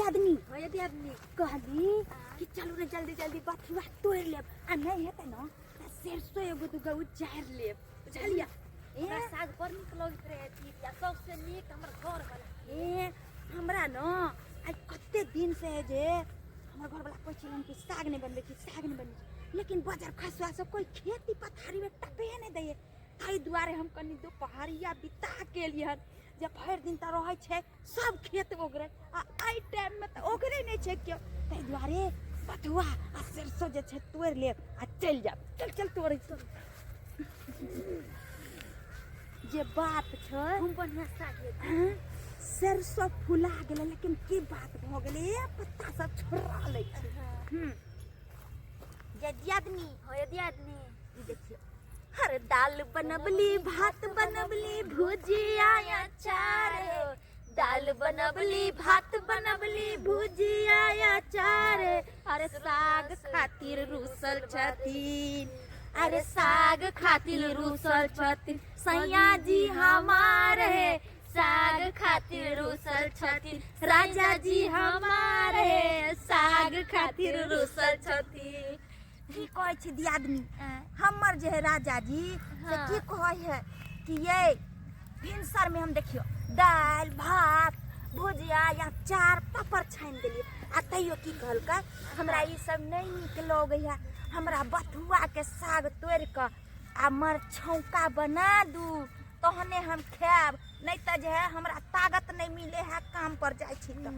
दियादनी। हाँ ये दियादनी। कहली कि चलू ने जल्दी जल्दी बथुआ तोड़ि लेब आ नहि हेतै ने तऽ सरसो एगो दूगो उजारि लेब, बुझलियै? ए हमरा साग बड़ नीक लगैत रहे दीदी, आ सबसे नीक हमर घर वाला। ए हमरा न आइ कते दिन से है जे हमर घरवाला कहै छलन कि साग नहि बनबै छी, साग नहि बनबै छी, लेकिन बजार खसुआ सब कोइ खेती पथारी में टपे नहि दैये, ताहि दुआरे हम कनि दुपहरिया बिता के एलियै हन जे भरि दिन तऽ रहै छै सब खेत ओगरै आ एहि टाइममे तऽ ओगरै नहि छै केओ, ताहि दुआरे बथुआ आ सरसो जे छै तोड़ि लेब आ चलि जायब। चल चल तोड़ै छी। जे बात छै हम बढ़िया साग ये। हँ, सरसो फुला गेलै, लेकिन की बात भऽ गेलै, ए पत्ता सब छोड़ा लै छै। जे दियादनी। हाँ ये दियादनी। ई देखियौ, हर दाल बनबली, भात बनबली, भुजिया अचार, दाल बनबली, भात बनबली, भुजिया अचार, अरे साग खातिर रूसल छथिन, अरे साग खातिर रूसल छथिन सैया जी हमार है, साग खातिर रूसल छथिन राजा जी हमार है, साग खातिर रूसल छथिन। की कहै छी दियादनी, हमर जे है राजा जी से की कहै है कि ये भिनसर में हम देखियो दालि भात भुजिया या चार पापड़ छानि देलियै आ तैयो की कहलकै हमरा ई सब नहि नीक लगैए, हमरा बथुआके साग तोड़ि कऽ आ मरछौका बना दू तहने हम खायब, नहि तऽ जे है हमरा ताकत नहि मिले है काम पर जाइ छी तऽ।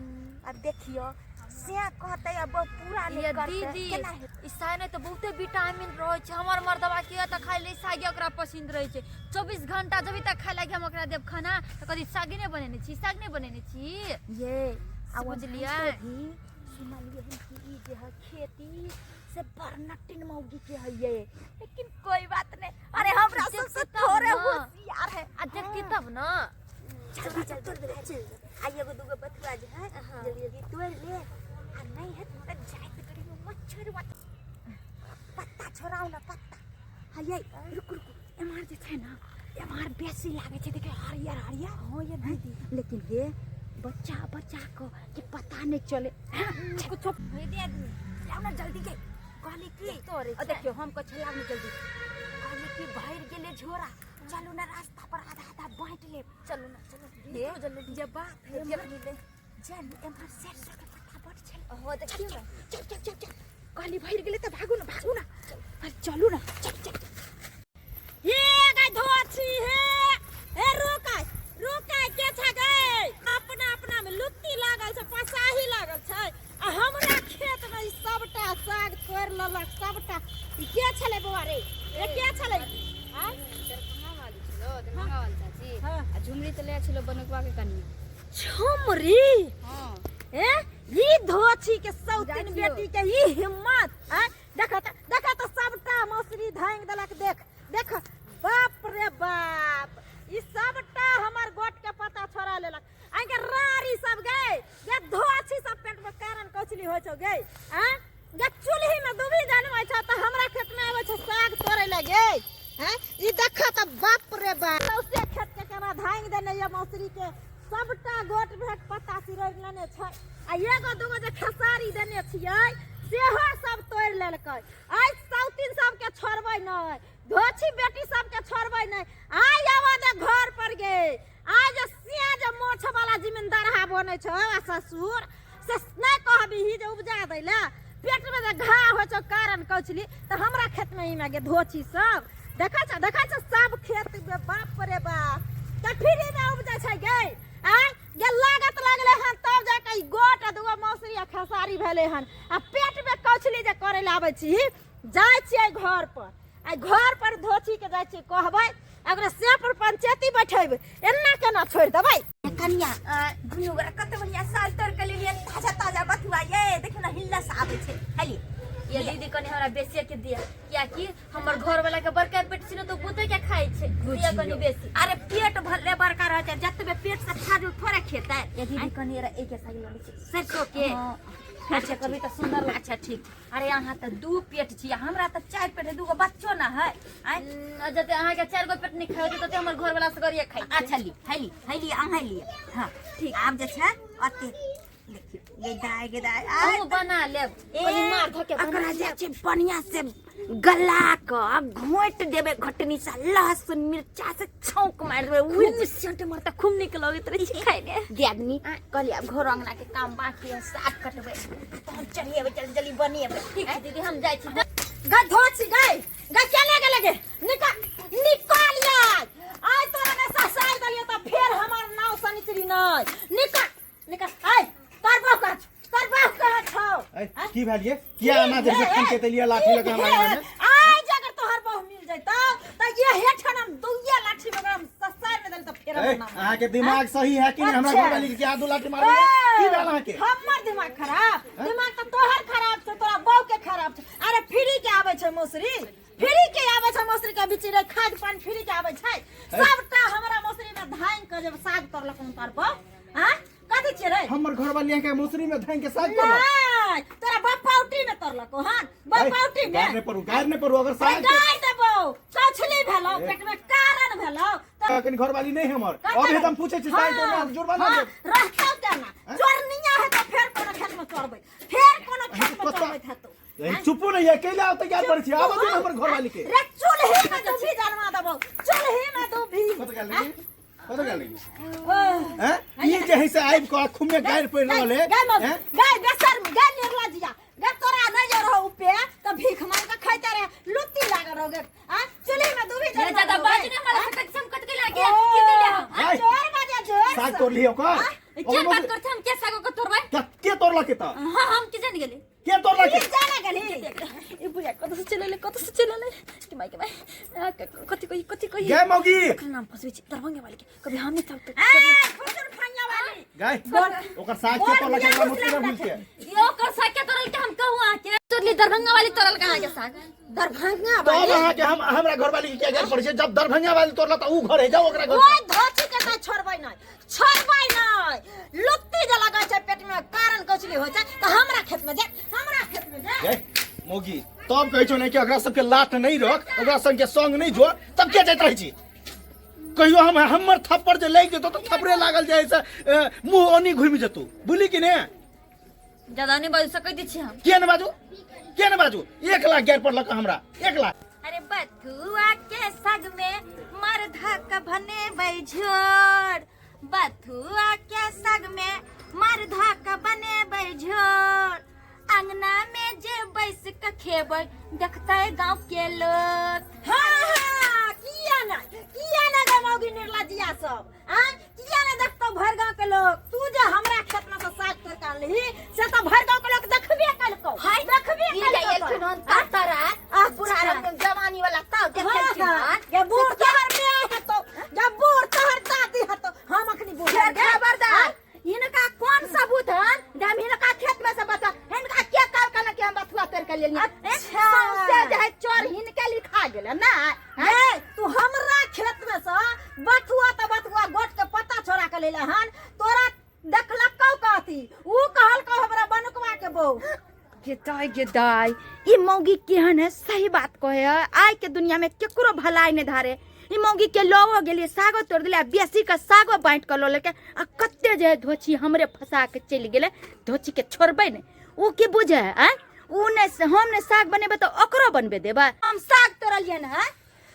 आब देखियो से कहतै अब पूरा नहि ये करतै दीदी, केना हेतै? ई साग ने तऽ बहुते विटामिन रहै छै। हमर मर्दबा के तऽ खाइ ले सागे ओकरा पसन्द रहै छै। 24 घंटा जब तक खाइ लागी हम ओकरा देब खाना तऽ कथी सागे नहि बनेने छी, साग नहि बनेने छी। ये आ बुझलियै? भी सुनलियै हन कि ई जे है खेती से बड़ नटिन मौगी के है ये, लेकिन कोई बात नहीं, अरे हमरा देखती सबसे तब थोड़े ना। होशियार है। आ देखती तब ना। चल चल तोड़ दे, चल आ एगो दूगो बथुआ जे है जल्दी जल्दी तोड़ ले आ नहीं है तो जाइत करी मच्छर पत्ता छोड़ाउ ना पत्ता। हाँ ये रुक रुक, एम्हर जे छै ना एम्हर बेसी लागै छै, देखे हरियर हरियर। हाँ ये दीदी, लेकिन हे बच्चा बच्चा को कि पता नहीं चले। हाँ, कुछो हे दीदी लाउ ना जल्दी के कहली कि तोड़ै छै। देखियो हम कहै छै लाउ ना जल्दी, कहली कि भरि गेलै झोरा, चलू ना रास्ता पर आधा आधा बाँटि लेब। चलू ना चलू हे जल्दी जे बात है जल्दी जेन एम्हर सरसों के पत्ता बड़ छै। हो देखियो ना। चल चल चल चल, कहली भरि गेलै तऽ भागू ना भागू ना, अरे चलू ना चल चल। हे गाय धोछी हे, हे रोकाय रोकाय के छै गै, अपना अपना में लुत्ती लागल छै, पसाही लागल छै आ हमरा खेत में ई सबटा साग तोड़ि लेलक सबटा। ई के छलै बौआ रे, ए के छलै? आँय? दरभंगा वाली छलो, दरभंगा वाली चाची। हाँ। आ झुमरी तऽ ले छलो बनुकवा के कनिया। झुमरी? हाँ। ए ई धोछी के सौतिन जाइ छियौ। बेटी के ई हिम्मत? आँय? देख त, देख त सबटा मौसरी धांगि देलक, देख देख, बाप रे बाप, ई सबटा हमर गोट के पता छोड़ा लेलक। आइ के रारी सब गए ये धोछी सब पेट में कारण कौचली होइ छौ गए। आँ गे चूल्ही में दुबी जनमै छौ तऽ हमरा खेत में आबै छौ साग तोड़ै लए गे। हैं ई देख त बाप रे बाप, सौंसे खेत के केना धांगि देने ये मौसरी के, सबटा गोट भेट पत्ता सिरैड़ लेने छै आ एगो दूगो जे खेसारी देने छियै सेहो सब तोड़ि लेलकै। आइ सौतिन सबके छोड़बै नहि, धोछी बेटी सबके छोड़बै नहि। आइ आबऽ दे घर पर गे, आइ जे सिया जे मोछ वाला जिमींदारहा बनै छौ आ ससुर से नहि कहबीही जे उपजा दै लए, पेट में जे घा होइ छौ कारण कौचली तऽ हमरा खेत में इमे गे धोछी सब देखै छौ, देखै छौ सब खेत में, बाप रे बाप, तऽ फ्री में उपजै छै गे। आँय गे लागत लगलै हन तब जाके ई गोट आ दूगो मौसरी आ खेसारी भेलै हन आ पेट में कौचली जे करै लए आबै छी। जाइ छियै घर पर, आ घर पर धोछी के जाइ छियै कहबै, अगर से पर पंचायती बैठेबै, एना केना छोड़ि देबै? कनिया दुनू गोरा कते बढ़िया साल तोड़ के लेलियै ताजा ताजा बथुआ, ये देखियौ ने हिल्लस आबै छै। हली ये दीदी कनी हमरा बेसिए के दिया, कियाकि हमर घर वाला के बड़का पेट छै ने तो बहुते के खाइ छै, दिया कनी बेसी। अरे पेट भरले बड़का रहै छै, जतबे पेट से फाजू थोड़े खेतै। ये दीदी कनी एरा एक साग लऽ लै छी सरसों के। हाँ। अच्छा कभी तऽ सुंदर लग। अच्छा ठीक। अरे अहाँ तऽ दू पेट छी, हमरा तऽ चारि पेट है, दूगो बच्चो ना है। आँय? जते अहाँ के चारि गो पेट नहीं खाइ होतै तते हमर घर वाला सगरिये खाइ छै। अच्छा ली, है ली, है ली, अहाँ ली। हाँ, ठीक। आब जे छै ओते देखियौ। गेदाय गेदाय। हमहूँ बना लेब। ए, मार धऽ के बना। अकरा जाइ छै बढ़िया से गला क घोंटि देबै, घटनी से लहसुन मिर्चा से छौंक मारि देबै। खूब सेंट मारता, खूब नीक लगैत रहै छै खाइमे। दियादनी कहलियै आब घर अंगना के काम बाकी है, साग कटबै तहन चढ़िएबै, जल्दी जल्दी बनेबै। ठीक छै दीदी, हम जाइ छी। गै धोची गै, गै केने गेले गे? निकाल निकाल यार, आइ तोरा ने ससार देलियो त फेर हमर नाव सनिचरी नै। निकाल निकाल। आइ तोर बाप कहाँ छौ? तोर बाप कहाँ छौ? ऐ, की भेल ये? किया एना जे खन के तेलिया लाठी लगा हमरा घर में? आइ जे अगर तोहर बहू मिल जैतौ त ये हेठन हम दुइया लाठी में हम ससार में देल त फेर ऐ, हमर नाव। अहाँ के दिमाग सही है कि नहीं? हमरा अच्छा। घर वाली के क्या दू लाठी मारलिए? की भेल अहाँ के? हमर दिमाग खराब? दिमाग त तोहर खराब छौ, तोरा बहू के खराब छौ। अरे फ्री के आबै छै मौसरी, फ्री के आबै छै मौसरी के बिची रे, खाद पानी फ्री के आबै छै। सबटा हमरा मौसरी में धान के जब साग तोड़लक तोहर बहू, हां कथी छियै रे? हमर घर वाली अहाँ के मौसरी में धान के साग तोड़लक? नहीं, तोरा बपौटी में तोड़लक हन, बपौटी में। गार नहीं पड़ू, गार नहीं पड़ू अगर साग के- गाय देबो कछली भेलौ, पेट में कारण भेलौ त कनी घर वाली नहीं हमर। अभी हम पूछे छी साग तोड़ना जुर्माना देब। रहतौ केना? चोरनिया है त फेर कोनो खेत में चोरबै, फेर कोनो खेत में कत्ता- चोरबै हेतौ। ए, चुपू नहीं है, कैला होते यार पड़ै छी? आबो दिन हमर घर वाली के। रे चूल्ही में दूभी जलवा देबो, चूल्ही में दूभी। कत गेल रही? कत गेल रही? हैं? ई जे है से आबि कऽ खूबे गारि पड़ि रहल है। गाय मत हैं? गाय बेसर गाय निर्ला जिया गे, तोरा नहीं जो रहो उपे त भीख मांग के खाइते रहे, लुत्ती लागल रहो गे। आ चूल्ही में दूभी ये जलवा ज्यादा देबो बाजू गे। ने हमरा से कट सम कट के लागे ओ, की देले हम? आ, जोर बाजे जोर साग से। तोड़ली ओकर? के बात करते? हम के सागो के तोड़बै? के तोड़लक के त? हां, हम के जान गेली। के तोड़लक के? ई जाने गेली। ई बुढ़िया कत से चलले, कत से चलले के माई के माई। आ, कथी कही, कथी कही? गे मौगी। ओकर नाम फसबै छी दरभंगे वाली के, कभी हम नहीं तब ए खुसुर फैया वाली। गाय, ओकर साग के तोड़लक के? हमरा मुट्ठी में भूल के यो ओकर साग के तोड़ल के हम कहू अहाँ के तोड़ली? दरभंगा वाली तोड़ल कहाँ के साग? दरभंगा तब वाली। अहाँ के हम हमरा घर वाली के क्या गारि पड़ै छै? जब दरभंगा वाली तोड़लक त ऊ घर है, जाओ ओकरा घर। ओइ धोची के त छोड़बै नै, छोड़बै नै। लुत्ती जे लगै छै पेट में, कारण कचली होइ छै त हमरा खेत में जा, हमरा खेत में जा। गे मौगी, तब कहै छौ ने कि ओकरा सबके लात नहीं रख, ओकरा संग के संग नहीं जोड़, तब के जाइत रहै छी? कहियो हम हमर थप्पड़ जे लागि जेतौ त थप्पड़े लागल जाइ से मुंह ओनी घुमि जेतौ, बुझली कि ने? ज्यादा नहीं बाजू सकैत छी हम। किया ने बाजू, किया ने बाजू? 1 लाख गारि पड़लक हमरा, 1 लाख। अरे बथुआ के साग में मर धक बनेबै झोर, बथुआ के साग में मर धक बनेबै झोर, अंगना में जे बैस के खेबै देखतै गांव के लोग। हाँ हाँ, किया ना, किया ना गे मौगी निर्लजिया सब, आँ किया ना देखतौ भरि गांव के लोग? तू जे हमरा खेत में से साग तोड़ के आनलही से त भरि गांव के लोग देखबे कलकौ, देखबे ई कलकौ। जे एलखिन हन तारा अच्छा। बुढ़ा जवानी वाला तब देखलखिन हाँ, हन। गे बूढ़ तोहर माय हेतौ, गे बूढ़ तोहर दादी हेतौ, हम अखनी बूढ़ फेर गे। खबरदार, हिनका कौन सबूत हन जे हम हिनका खेत में से बचा? हिनका के कहलकन कि हम बथुआ तोड़ के लेलियै? अच्छा। सौंसे जे है चोर हिनके लिखा गेल ना। गे तू हमरा खेत में से बथुआ त बथुआ गोट के पत्ता छोड़ा के लेले हन, तोरा देखलकौ कथी? ऊ कहलकौ हमरा बनुकवा के बहू। गे दाई गे दाई, ई मौगी केहन है? सही बात कहे है, आइ के दुनिया में केकरो भलाई नहीं धारे। ई मौगी के लवो गेलिए, सागो तोड़ दिले आ बेसी के सागो बाँट के लऽ लेलकै आ कते जे है धोछी हमरे फंसा के चलि गेलै। धोछी के छोड़बै ने, ऊ की बुझे है? आँय, ऊ ने हम ने साग बनेबै तऽ ओकरो बनबे देबै। हम साग तोड़लियन है?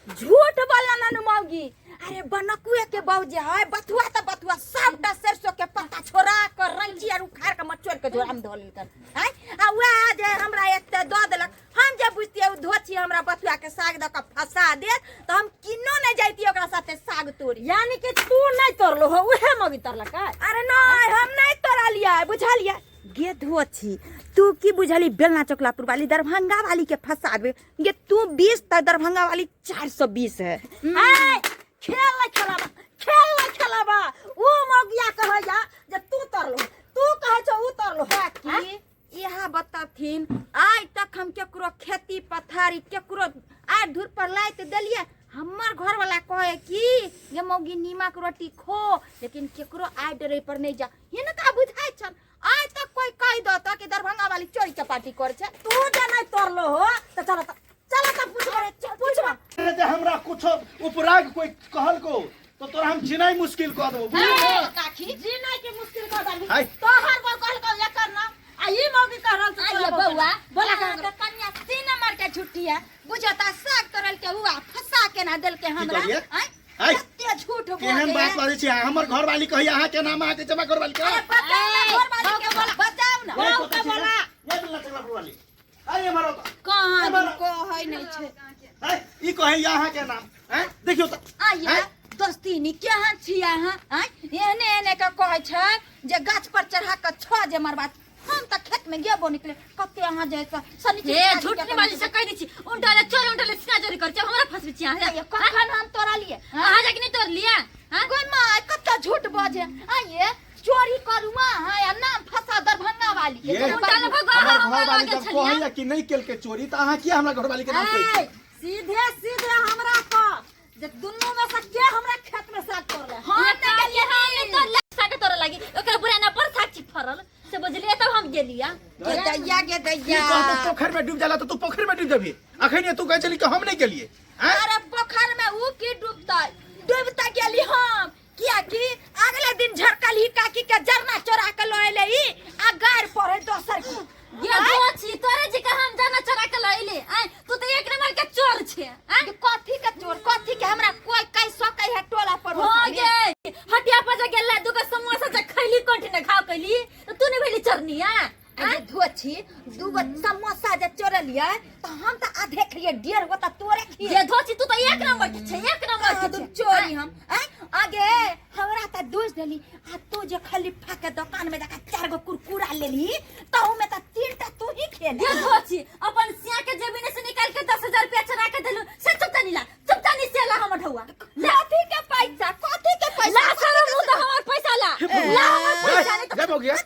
झूठ बोलना नानू मौगी। अरे बनकुए के बहू जे है, बथुआ त बथुआ सबटा सरसों के पत्ता छोड़ा कर रंची आर उखाड़ के मचोड़ के झोरा में धो लेलकन। आँय, आ वएह जे हमरा एते दऽ देलक, हम जे बुझतियै ओ धोछी हमरा बथुआ के साग दऽ के फंसा देत तऽ हम किनो नहि जैतियै ओकरा साथे साग तोड़ी। यानी कि तू नहीं तोड़लो हो, उहे मौगी तोड़लकै? अरे नहीं, हम नहीं तोड़लियै, बुझलियै? गे धोछी, तू की बुझली? बेलना चौकलापुर वाली दरभंगा वाली के फंसा देबे? गे तू 20 त दरभंगा वाली 420 है। ए खेल नहीं खेलाबा, खेल नहीं खेलाबा। ऊ मौगिया कहैया जे तू तोड़लो, तू कहै छौ ऊ तोड़लो। की यहाँ बतथिन, आइ तक हम केकरो खेती पथारी केकरो आइ धूर पर लाइत देलियै? हमर घर वाला कहे कि ये मौगी नीमक रोटी खो, लेकिन केकरो आइ डरे पर नहीं जा। हिनका बुझाइ छन आइ तक कोई कहि दत कि दरभंगा वाली चोरी चपाटी कर छै? तू जे नहीं तोड़लो हो त चल त, चल त पूछबा, पूछबा। जे हमरा कुछो उपराग कोई कहलको तो तोरा हम जिनाइ मुश्किल कऽ देबो, बुझली ने? काकी, जीनाइ के मुश्किल कर देबी? हाय। तोहर बहू कहलकौ एकर। छलियै बुझता साग तोड़ल के हुआ फंसा के ना देलके हमरा कहलियै? आँय? आँय? कते झूठ केहन बोले बात बाजै छी अहाँ? हमर घरवाली कहैया अहाँ के नाम अहाँके जमा घरवाली के अरे बचाउ ना घरवाली के बोला बचाउ ना ये कतऽ छी रे? ये बिल्ला चकला घरवाली। आइ एम्हर आउ तऽ। कहाँ एम्हर आउ। कहै नहि छै आइ, ई कहैया अहाँ के नाम आँय? देखियौ तऽ आइए आँय? दोस्तीनी केहन छी अहाँ आँय एहने एहने के कहै छै जे गाछ पर चढ़ा के छो जे मरबा हम तऽ खेत में गेबो निकले कते अहाँ जे सनी हे झूठ नहीं बाजी से कह दै छी उल्टा ले चोर उल्टा ले सीना चोरी कर छै हमरा फंसबै छी अहाँ कखन हम तोरा लिए अहाँ जाके नहीं तोड़ लिया हाँ गोय माय कते झूठ बजे आइए चोरी करू अहाँ या नाम फंसा दरभंगा वाली के ये उल्टा ले भगवा हमर हमरा घरवाली लागल जब छलियै कहैया कि नहीं केलकै चोरी तऽ अहाँ किया हमरा घरवाली के नाम कहै छी? ऐ, सीधे सीधे हमरा कह जे दुनू में से के हमरा खेत में साग तोड़ले हम नहीं गेलियै हम नहीं तोड़ साग तोड़ लागी ओकर बुरा ना पर साग छी फरल से बुझलियै तब हम गेलियै गे दैया गे ई दैया कहतौ पोखरि में डूब जाला तऽ तू पोखरि में डूब जेबही अखन तू कहै छली कि हम नहीं गेलियै आँय? अरे पोखर में ऊ की डूबतै डूबता गेली हम कियाकि अगले दिन झरकल ही काकी के जरना चोरा के लऽ एलै ई आ गारि पड़े दोसर की ये दो छी तोरे जी के हम जाना चोरा के लइले आय तू तो एक नंबर के चोर छे आय कथी के चोर कथी के हमरा कोई कह सकै है टोला पर हो गे हटिया पर जे गेला दुगो समोसा जे खैली कंठी ने खाव कैली तो तू नहीं भेली चरनिया अरे धोछी दूगो समोसा जे चोरलियै तऽ हम तऽ आधे खेलियै डेढ़ गो तऽ तोरे खिए ये धोची तू तो एक नंबर के छे एक नंबर के छे चोरी हम आँय? आगे हमरा तऽ दोष देली आ तू जे खलीफा के दुकान में जाके चार गो कुरकुरा लेली तहू में तऽ तीन टा तू ही खेले ये धोची अपन सिया के जेबी से निकाल के 10000 रुपया चुरा के देलू से चुपता नी ला चुपता नी से ला हमर ढौआ कथी के पैसा कथी के पैसा ला सारा मुंह तो हमर पैसा ला ला हमर पैसा नहीं जब हो गया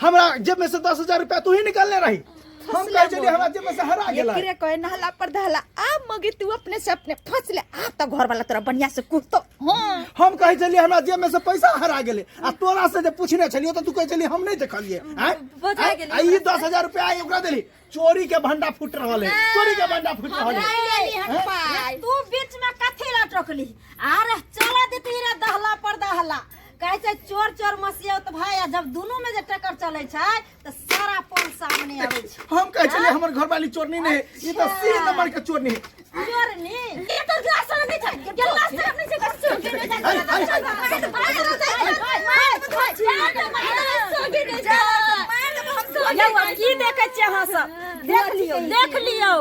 हमरा जेब में से 10,000 रुपया तू ही निकालने रही हम कहै छलियै हमरा जेब में से हरा गेला एकरे कहे नहला पर दहला आ मगी तू अपने से अपने फंस ले आ तो घर वाला तोरा बढ़िया से कुटतो हां हम कहै छलियै हमरा जेब में से पैसा हरा गेलै आ तोरा से जे पूछने छलियै तऽ तू कहै छलियै हम नहि देखलियै आँय? बजा आँय? गेलै आ ई 10,000 रुपया आइ ओकरा देली चोरी के भंडा फूट रहल है चोरी के भंडा फूट रहल है तू बीच में कथी ला टोकली अरे चला देती रे दहला पर दहला कहै छै चोर चोर मसियौत भाई आ जब दुनू में जे टक्कर चलै छै तऽ सारा पोल सामने आबै छै हम कहै छलियै हमर घरवाली चोरनी नहि है ई तऽ सी नंबर के चोरनी है चोरनी ये तो गिलास नहीं छै गिलास नहीं छै आइ, आइ, आइ, यौ आब की देखै छियै अहाँ सब देख लियौ देख लियौ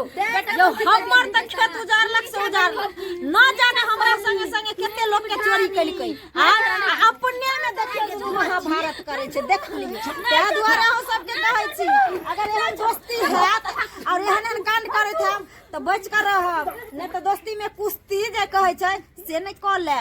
यौ हमर तऽ खेत उजाड़लक से उजाड़लक न जाने हमरा संगे संगे कते लोक के चोरी केलकै आ अपने में देखियौ जे महाभारत करै छै देख लियौ ताहि दुआरे अहाँ सबके कहै छी अगर एहन दोस्ती हैत और एहन एहन कांड करैत हम तऽ बचि कऽ रहब नहि तऽ दोस्ती में कुश्ती जे कहै छै से नहि कऽ लेब।